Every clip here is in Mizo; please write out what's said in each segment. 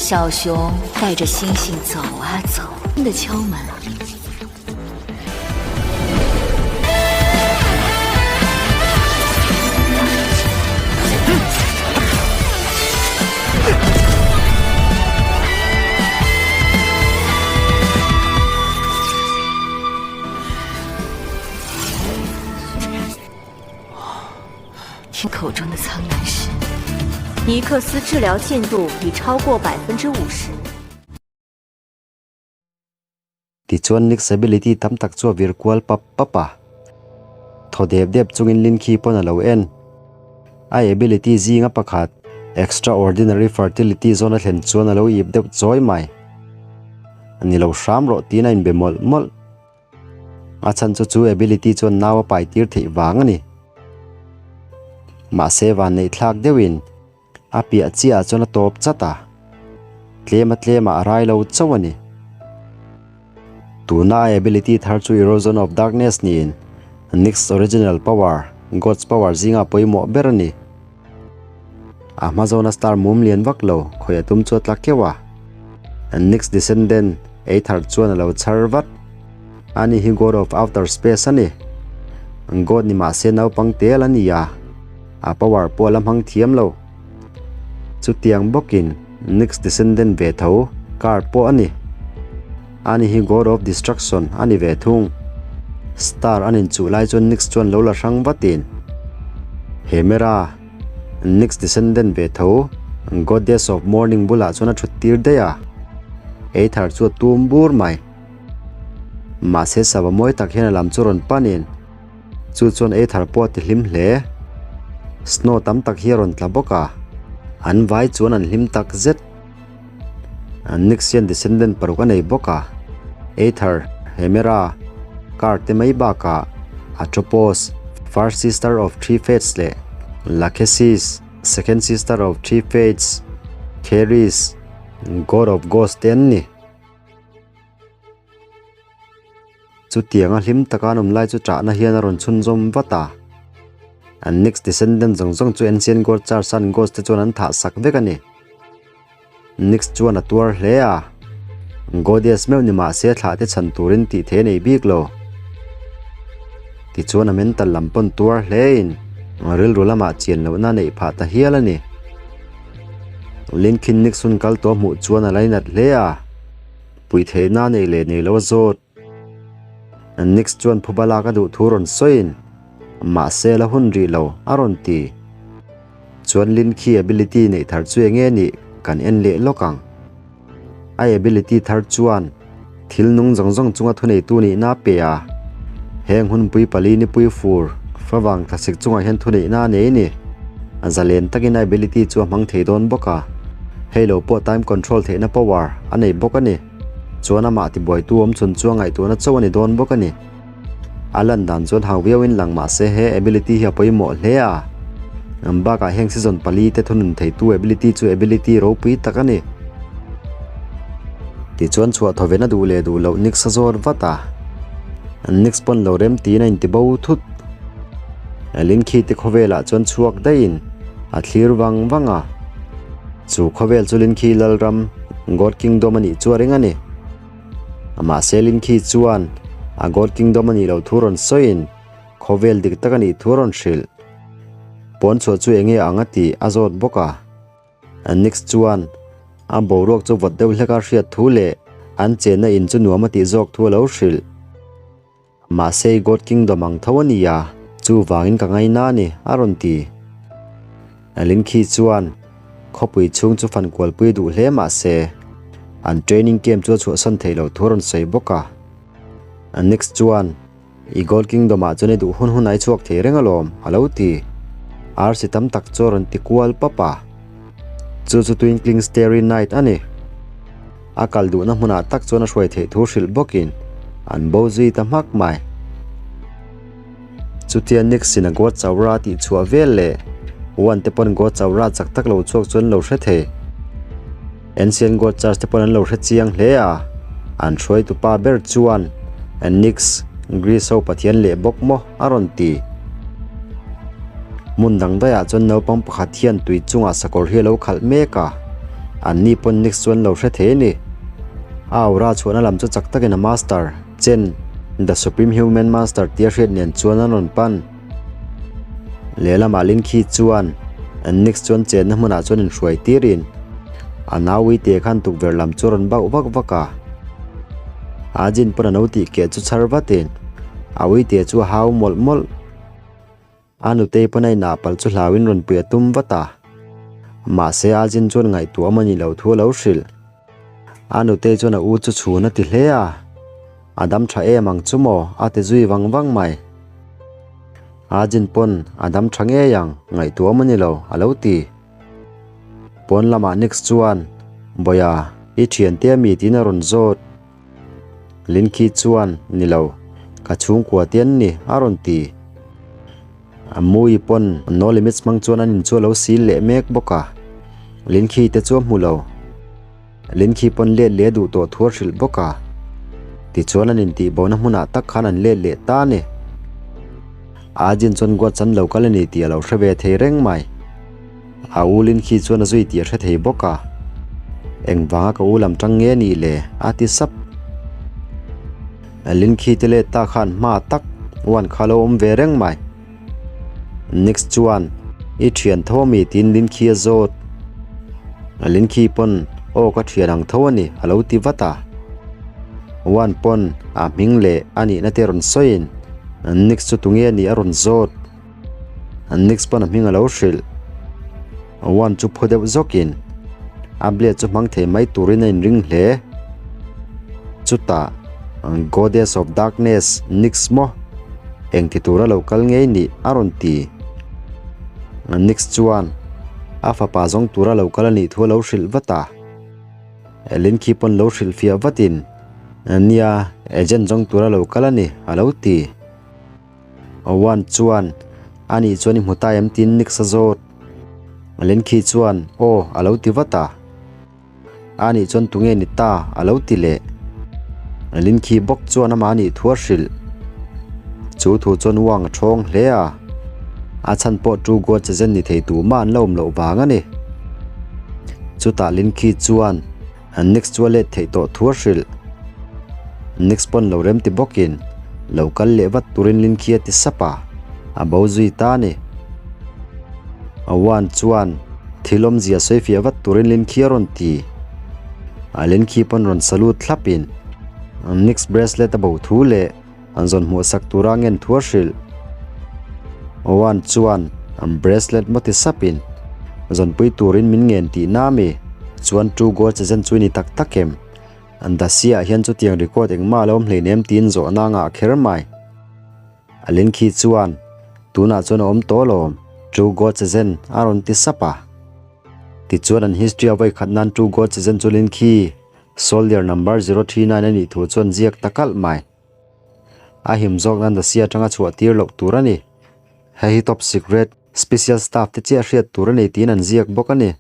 小熊带着星星走啊走的敲门。听口中的苍南市， 尼克斯治疗进度已超过50%。 Tichuan Nick's ability tam tak chu a vir kual pap pap a, thaw dep dep chungin Lin khi pawn a lo en. A ability zinga pakhat, Extraordinary Fertility zawn a thlen chuan a lo ip deuh chawi mai. A ni lo hram rawh tiin a inbe mawlh mawlh. A chhan chu chu ability chuan nau a pai tir theih vang a ni. Mahse vanneih thlak deuhin a piah chiah ah chuan a tawp chat a, tlem a tlem ah a rai lo chauh a ni. Tuna a ability thar chu Erosion of Darkness niin Nyx original power, God's power zinga pawimawh ber a ni. A hma zawna star mum lian vak lo khawi a tum chu a tla keuh a. Nyx descendant ei thar chuan a lo chhar vat. Ani hi God of Outer Space a ni. God ni mahse naupang tel a ni a, a power pawh a la hmang thiam lo. Chutiang bawkin Nyx descendant ve tho Kar pawh a ni. Ani hi God of Destruction a ni ve thung. Star an inchuh lai chuan Nyx chuan lo la hrang vatin Hemera, Nyx descendant ve tho Goddess of Morning bulah chuan a thut tir daih a, Aether chu a tum bur mai. Mahse sava mawi tak hian a lam chu rawn panin chu chuan Aether pawh a ti hlim hle. Snow tam tak hi a rawn tla bawk a, an vai chuan an hlim tak zet. Nyxian descendant paruk a nei bawk a, Aether, Hemera, Kar te mai bakah Atropos, First Sister of Three Fates leh Lachesis, Second Sister of Three Fates, Keris, God of Ghosts te an ni. Chutianga hlim taka an awm lai chu ṭahna hian a rawn chhunzawm vat a. An Nyx descendant zawng zawng chu Ancient God Charsan Ghost te chuan an thah sak vek a ni. Nyx chuan a tuar hle a. Goddess meuh ni mah se thlah te chhan turin tih thei a nei bik lo. Tichuan a mental lam pawn tuar hlein rilru lamah chian lohna a neih phah ta hial a ni. Linkin Nyx hun kal tawh hmuh chuan a lainat hle a. Pui theihna nei leh nei lo a zawt. Nix chuan phuba lak a duh thu rawn sawiin, Mahse la hun rih lo, a rawn ti. Chuan Lin khi ability neih thar chu enge nih kan en leh lawk ang. A ability thar chuan thil nung zawng zawng chunga thuneitu nihna a pe a. Heng hunpui pali nipui fur favang thlasik chungah hian thuneihna a nei ni. A zalen takin a ability chu a hmang thei dawn bawk a. Hei lo pawh time control theihna power a nei bawk a ni. Chuan amah tibuaitu awm chhun chu a ngaihtuahna chauh a ni dawn bawk a ni. A lan dan chuan hau viauin lang mah se he ability hi a pawimawh hle a. Bakah heng season pali te thunun theitu ability chu ability ropui tak a ni. Tichuan chhuah thawven a duh leh duh loh Nix a zawt vat a. Nix pawn lo rem tiin a inti bo thut. Lin khi te khawvelah chuan chhuak daihin a thlir vang vang a. Chu khawvel chu Lin khi Lalram, God Kingdom a nih chu a ring a ni. Mahse Lin khi chuan a God Kingdom a nih loh thu rawn sawiin khawvel dik tak a nih thu a rawn hrilh. Pawn chhuah chu enge ang a tih a zawt bawk a. Nix chuan a boruak chu vawt deuh hleka hriat thu leh an chenna in chu nuam a tih zawk thu a lo hrilh. Mahse God Kingdom ang tho a ni a, chuvangin ka ngaina a ni, a rawn ti. Lin Khi chuan khawpui chhung chu fan kualpui duh hle mahse an training camp chu a chhuahsan theih loh thu a rawn sawi bawk a. Nix chuan I God Kingdom ah chuan i duh hun hun a i chhuak thei reng alawm, a lo ti. Arsi tam tak chu a rawn ti kual pap a. Chu chu Twinkling Starry Night a ni. A kal duhna hmunah tak chuan a hruai theih thu hrilh bawkin an bo zui ta hmak mai. Chutia Nixon a God Chaura tih chhuah vel leh One te pawn God Chaura chak tak lo chhuak chu an lo hre thei. Ancient God Church te pawn an lo hre chiang hle a, an hruaitu pa ber chuan Nix, Greece ho pathian leh bawk maw a rawn ti. Hmun dang daiah chuan naupang pakhat hian tui chungah sakawr hi a lo khalh mek a, Anni pawn Nix chu an lo hre thei a ni. A aura chhuahna lam chu chak takin a master, Chen, The Supreme Human Master tia hriat nen chuan an rawn pan. Lehlamah Lin Khi chuan Nix chuan chenna hmunah chuan inhruai tirin a nau uite khan tukverh lam chu a rawn bauh vak vak a. A jin pawn a no tih keh chu chhar vatin a uite chu a hau mawlh mawlh. A nutei pawn a inah palh chu hlauin rawn pui a tum vat a. Mahse a jin chuan ngaihtuah awm a nih loh thu a lo hrilh. A nutei chuan a u chu chhun a ti hle a. A dam tha em ang chu maw? a ti zui vang vang mai. A jin pawn a dam tha ngei ang, ngaihtuah awm a ni lo, a lo ti. Pawn lamah Nix chuan, Bawia, i thiante a mi tiin a rawn zawt. Lin khi chuan, Ni lo, ka chhungkua te an ni, a rawn ti. A Mui pawn No Limits hmang chuan an in chu a lo sil leh mek bawk a. Lin khi te chu a hmu lo. Lin khi pawn let leh a duh tawh thu a hrilh bawk a. Tichuan an intihbohna hmunah tak khan an let leh ta a ni. A jin chuan Guat chan lo kal a ni tih a lo hre ve thei reng mai. A u Lin khi chuan a zui tih a hre thei bawk a. Engvanga ka u lam tang nge a nih le? a ti sap. Lin khi te let ta khan hma tak uan kha lo awm ve reng mai. Nix chuan, I thian tho a mi? tiin Lin khi a zawt. Lin khi pawn, Aw ka thian ang tho a ni, a lo ti vat a. Uan pawn a hming leh a nihna te rawn sawiin, Nix chu tunge a nih a rawn zawt. Nix pawn a hming a lo hrilh. One chu phu deuh zawkin a blade chu hmang thei mai turin a inring hle. Chutah Goddess of Darkness Nix maw engti tura lo kal ngei nih a rawn ti. Nix chuan a fapa zawng tura lo kal a nih thu a lo hrilh vat a. Lin khi pawn lo hrilh fiah vatin nia agent zawng tura lo kal a ni a lo ti. Owen chuan, A nih chuan i hmu ta em? tiin Nix a zawt. Lenki chuan, Aw, a lo ti vat a. A nih chuan tunge ni ta? a lo ti leh. Lenki bawk chuan amah a nih thu a hrilh. Chu thu chuan Wang a thawng hle a. A chhan pawh True God che zen ni thei tumah an la awm loh vang a ni. Chutah Lenki chuan, Nix chu a let theih tawh thu a hrilh. Nix pawn lo rem ti bawkin lo kal leh vat turin Lin khi a ti sap a, a bo zui ta a ni. Wan chuan thil awmzia sawi fiah vat turin Lin khi a rawn ti. Lin khi pawn rawn salute thlapin Nix bracelet a bo thu leh An zawn hmuhsak tura ngen thu a hrilh. Owen chuan an bracelet maw ti sapin, Zawnpui turin min ngen tih na mi? Chuan True Gold che zen chu i ni tak tak em? An Dacia ah hian chutiang record engmah a lo awm hleinem tiin zawhna a ngah kher mai. Alin khi chuan, Tunah chuan a awm tawh alawm, True Gold che zen a rawn ti sap a. Tichuan an history a vawikhat nan True Gold che zen chu Lin khi Soldier number 039 a nih thu chuan ziak ta kalh mai. A him zawk nan Dacia atanga chhuah tir loh tur a ni. Hei hi top secret, special staff te chiah hriat tur a ni tiin an ziak bawk a ni.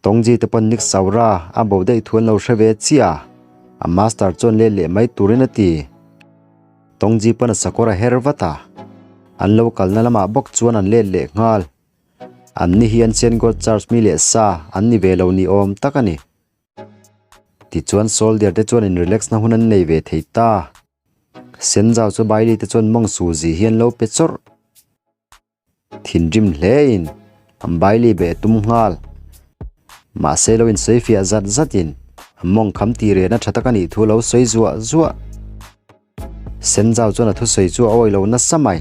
Tawngji te pawn Nick Saura a bo daih thu an lo hre ve chiah a, a master chuan let leh mai turin a ti. Tawngji pawn a sakawr a her vat a, an lo kalna lamah bawk chuan an let leh nghal. An ni hi an Saint God Church mi leh sa an ni ve lo ni awm tak a ni. Tichuan soldier te chuan in relax na hun an nei ve thei ta. Senzau chu Bailey te chuan mawng su zi hi an lo pe chawrh. Thinrim hle in an Bailey be tum nghal. Mahse lo in sawi fiah zat zat in an mawng kham tih rehna tha tak a nih thu lo sawi zuah zuah. Senzau chuan a thusawi chu a awi lo nasa mai.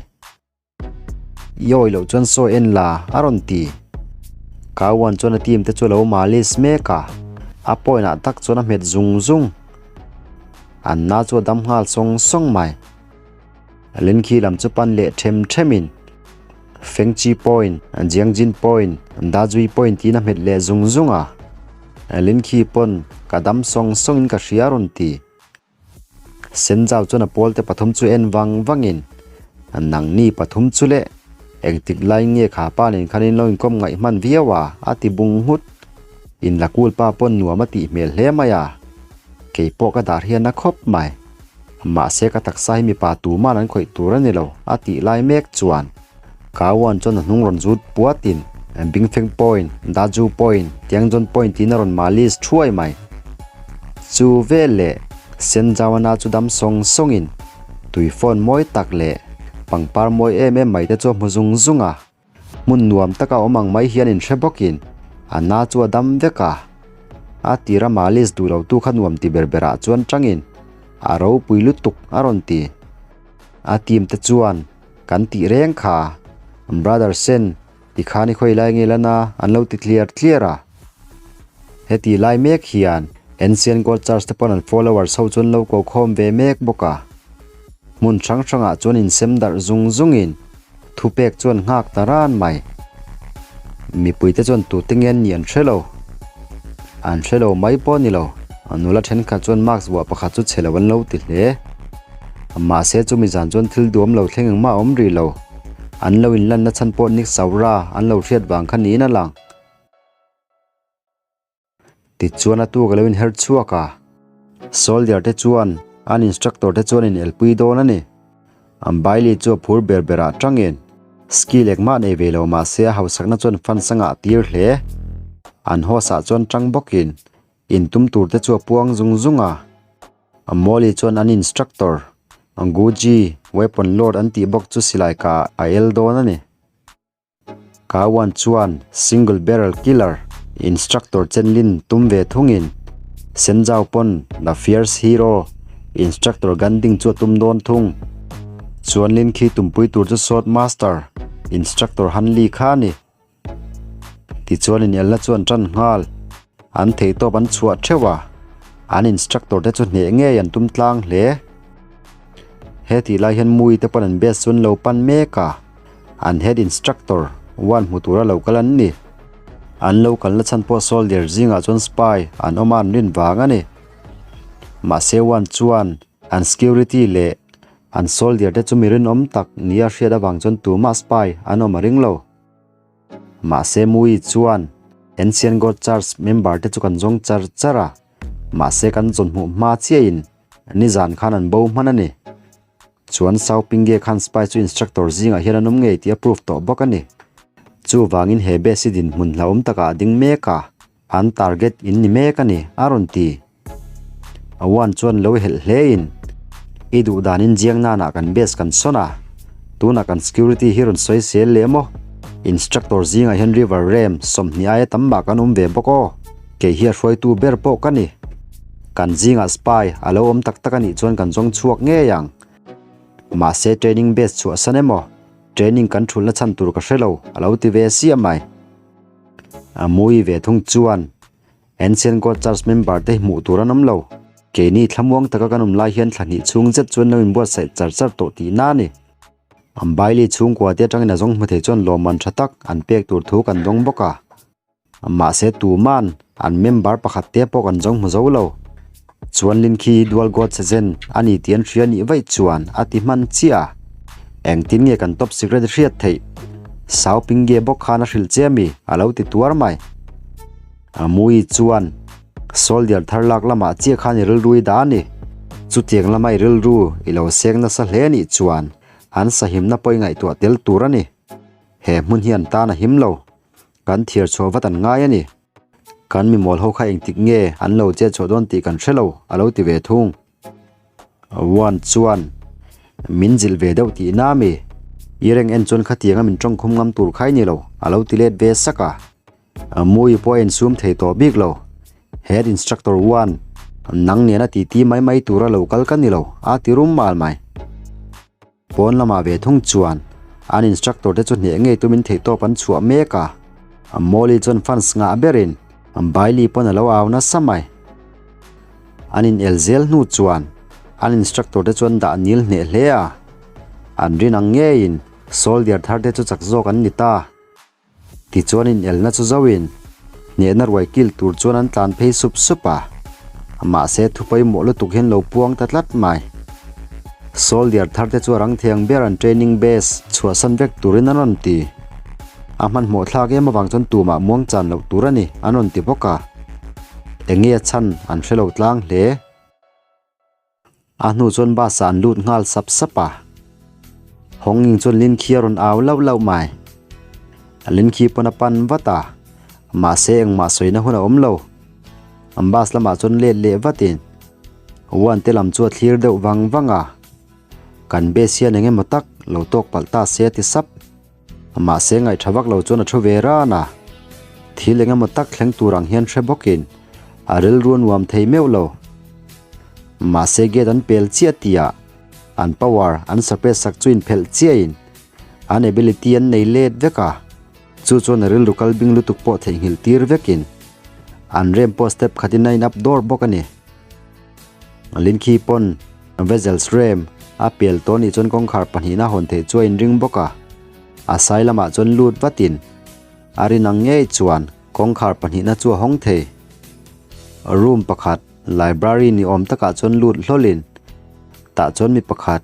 I awi loh chuan sawi en la, a rawn ti. Kawan chuan a team te chu a lo malis mek a, a point ah tak chuan a hmet zung zung. Anna chu a dam nghal sawng sawng mai. Lenkhi lam chu pan leh them them in Fengchi point, Jiangjin point, Dazui point tiin a hmet leh zung zung a. Lenkhi pawn ka dam sawng sawng in ka hria a rawn ti. Senjau chuan a pawlte pathum chu en vang vangin, Nangni pathum chu le, engtik lai nge kha pa nen khan in lo inkawm ngaih hman viau a? a ti bung nghut. In la kul pa pawn nuam a tih hmel hle mai a, kei pawh ka dar hian a khawp mai. Mahse ka taksa hi mipa tuman an khawih tur a ni lo, a tih lai mek chuan Kawan chuan a hnung rawn zut puatin. Bingfeng Point, Dazhu Point, Tiangzhong Point tiin a rawn malis thuai mai. Chu vel leh Senzawana chu dam sawng sawngin tui phone mawi tak leh pangpar mawi em em mai te chu a hmu zung zung a. Hmun nuam taka awm ang mai hian inhre bawkin a na chu a dam vek a. A tira malis duh lotu kha nuam ti ber berah chuan tangin a ropui lutuk a rawn ti. A team te chuan kan tih reng kha Brother Sen tikhan i khawi lai nge lan a an lo ti tliar tliar a. Heti lai mek hian Ancient God Church te pawn an followers ho chuan lo ko khawm ve mek bawk a. Hmun hrang hrangah chuan insem darh zung zungin thupek chuan nghak ta ran mai. Mipuite chuan tute nge an nih an hre lo. An hre lo mai pawh a ni lo. Nula thenkhat chuan mask vuah pakhat chu chhe lo an lo ti hle. Mahse chumi zan chuan thil duam lo thleng engmah a awm rih lo. An lo inlanna chhan pawh Nick Saura an lo hriat vang kha niin a lang. Tichuan a tuk a lo inher chhuak a, soldier te chuan an instructor te chuan inelpui dawn a ni. Bailey chu a phur ber berah tangin skill engmah nei ve lo mahse a hausakna chuan fans a ngah tir hle. An host ah chuan tang bawkin intum tur te chu a puang zung zung a. Molly chuan an instructor Guji weapon lord an tih bawk chu silai kah a el dawn a ni. Kawan chuan Single Barrel Killer Instructor Chenlin tum ve thungin Senjau pawn The Fierce Hero Instructor Ganding chu a tum dawn thung. Chuanlin khi tumpui tur chu Sword Master Instructor Hanli kha a ni. Tichuan inelna chu an tan nghal. An theihtawp an chhuah theuh a, an instructor te chu hneh ngei an tum tlang hle. He tih lai hian Mui te pawn an base chu an lo pan mek a. An head instructor one hmu tura lo kal an ni. An lo kalna chhan pawh soldier zingah chuan spy an awm a an rin vang a ni. Mahse one chuan an security leh an soldier te chu mi rinawm tak nia hriat avang chuan tumah spy an awm a ring lo. Mahse Mui chuan Ancient God Church member te chu kan zawng char char a, mahse kan zawn hmuh hma chiahin nizan khan an bo hman a ni. Chuan Sao Pingge khan spy chu instructor zingah hian an awm ngei tih a proof tawh bawk a ni. Chuvangin he base hi dinhmun hlauhawm takah a ding mek a, an target in ni mek a ni, a rawn ti. Awan chuan lo helh hlein, I duh danin Jiang Nanah kan base kan sawn a, tunah kan security hi rawn sawi sel leh maw? Instructor zingah hian River Ram 20 aia tam mah kan awm ve bawk aw, kei hi a hruaitu ber pawh ka ni. Kan zingah spy a lo awm tak tak a nih chuan kan zawng chhuak ngei ang. Mahse training base chhuah san emaw, training kan thulna chhan tur ka hre lo, a lo ti ve siah mai. A mui ve thung chuan Ancient God Church member te hi hmuh tur an awm lo. Keini thlamuang taka kan awm lai hian thla hnih chhung zet chuan lo inbuatsaih char char tawh tihna a ni. Ambaili chhungkua te atangin a zawng hmu thei chuan lawmman tha tak an pek tur thu kan dawng bawk a. Mahse tuman an member pakhat te pawh kan zawng hmu zo lo. Chuan Lin khi Dual God Sezen a ni tih an hria nih vaih chuan a ti hman chiah a. Engtin nge kan top secret hriat theih? Sao Pingge bawk khan a hrilh che ami? A lo ti tuar mai. Amui chuan Soldier thar lak lamah chiah khan i rilru i dah a ni. Chutiang lama i rilru i lo seng nasa hle anih chuan an sahimna pawh i ngaihtuah tel tur a ni. He hmun hi an tan a him lo. Kan thiar chhuah vat an ngai a ni. Kan mimawl ho kha engtik nge an lo chet chhuah dawn tih kan hre lo, a lo ti ve thung. One chuan, Min zilh ve deuh tih na mi? I reng en chuan khatianga min tawngkhum ngam tur kha i ni lo, a lo ti let ve sak a. Mui pawh a insum thei tawh bik lo. Head Instructor One, nang nena titi mai mai tura lo kal ka ni lo, a ti rum mal mai. Pawn lamah ve thung chuan an instructor te chu hneh ngei tumin theihtawp an chhuah mek a, Molly chuan fans ngah berin Bailey pawn a lo au nasa mai. An in el zel hnu chuan an instructor te chuan dah nil hneh hle a, an rin ang ngeiin soldier thar te chu chak zawk an ni ta. Tichuan inelna chu zoin hnehna ruai kil tur chuan an tlan phei sup sup a, mahse thu pawimawh lutuk hian lo puang ta tlat mai. Soldier thar te chu a rang thiang ber an training base chhuahsan vek turin an rawn ti. A hmanhmawh thlak em avang chuan tumah muang chan loh tur a ni an rawn ti bawk a, enge a chhan an hre lo tlang hle. A hnu chuan bus ah an lut nghal sap sap a, Hawnging chuan Lin khi a rawn au lauh lauh mai. Lin khi pawn a pan vat a, mahse engmah sawina hun a awm lo. An bus lamah chuan let leh vatin One te lam chu a thlir deuh vang vang a, kan base hian eng emaw tak lo tawk palh ta se a ti sap. Mahse ngaih tha vak lo chuan a thu ve ran a, thil eng emaw tak thleng tur ang hian hre bawkin a rilru a nuam thei meuh lo. Mahse gate an pel chiah tihah an power an suppress sak chu inphelh chiahin an ability an nei let vek a. Chu chuan a rilru kal bing lutuk pawh theihnghilh tir vekin an rem pawh step khatin a in up dawr bawk a ni. Linkhi pawn Vessels rem a pel tawh nih chuan kawngkhar pahnihna hawn theih chu a inring bawk a, a sai lamah chuan lut vatin a rin ang ngei chuan kawngkhar pahnihna chu a hawng thei. Room pakhat library ni awm takah chuan lut hlawlin tah chuan mi pakhat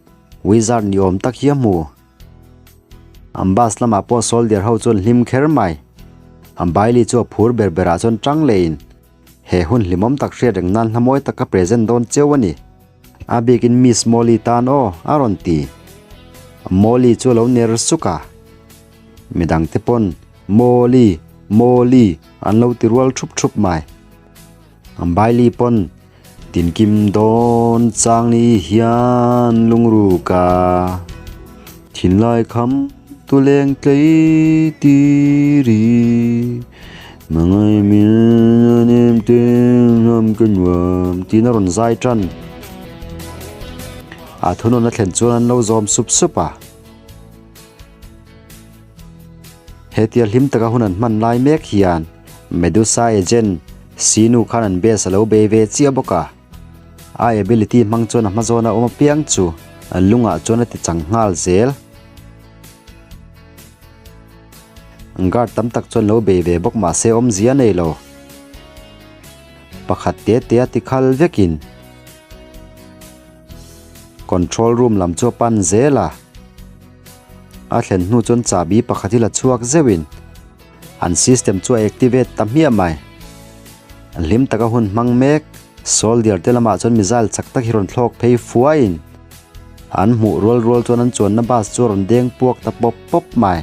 wizard ni awm tak hi a hmu. An bus lamah pawh soldier ho chuan hlim kher mai. An Bailey chu a phur ber berah chuan tang lehin he hun hlimawm tak hriat reng nan hlamawi taka present dawn cheu a ni. A bikin Miss Molly tan aw a rawn ti. Molly chu a lo ner suk a. Midangte pawn Molly, Molly an lo ti rual thup thup mai. Bailey pawn Tinkim dawn chang ni hian lungruk a thinlai kham tu leng tlei tiri Mangai min a nem teng ram ka nuam tiin a rawn zai tan. A thunawn a thlen chuan an lo zawm sup sup a. Hetia hlim taka hun an hman lai mek hian Medusa agent Sinu khan an base a lo bei ve chiah bawk a. A ability hmang chuan a hma zawna awm apiang chu a lungah chuan a ti chang nghal zel. Guard tam tak chuan lo bei ve bawk mahse awmzia nei lo. Pakhat te te a ti khal vekin Control room lam chu a pan zel a. A thlen hnu chuan chahbi pakhat hi la chhuak zeuhin an system chu a activate ta hmiah mai. Hlim taka hun hmang mek soldier te lamah chuan missile chak tak hi rawn thlawk phei fuaiin an hmuh rual rual chuan an chuanna bus chu a rawn deng puak ta pawp pawp mai.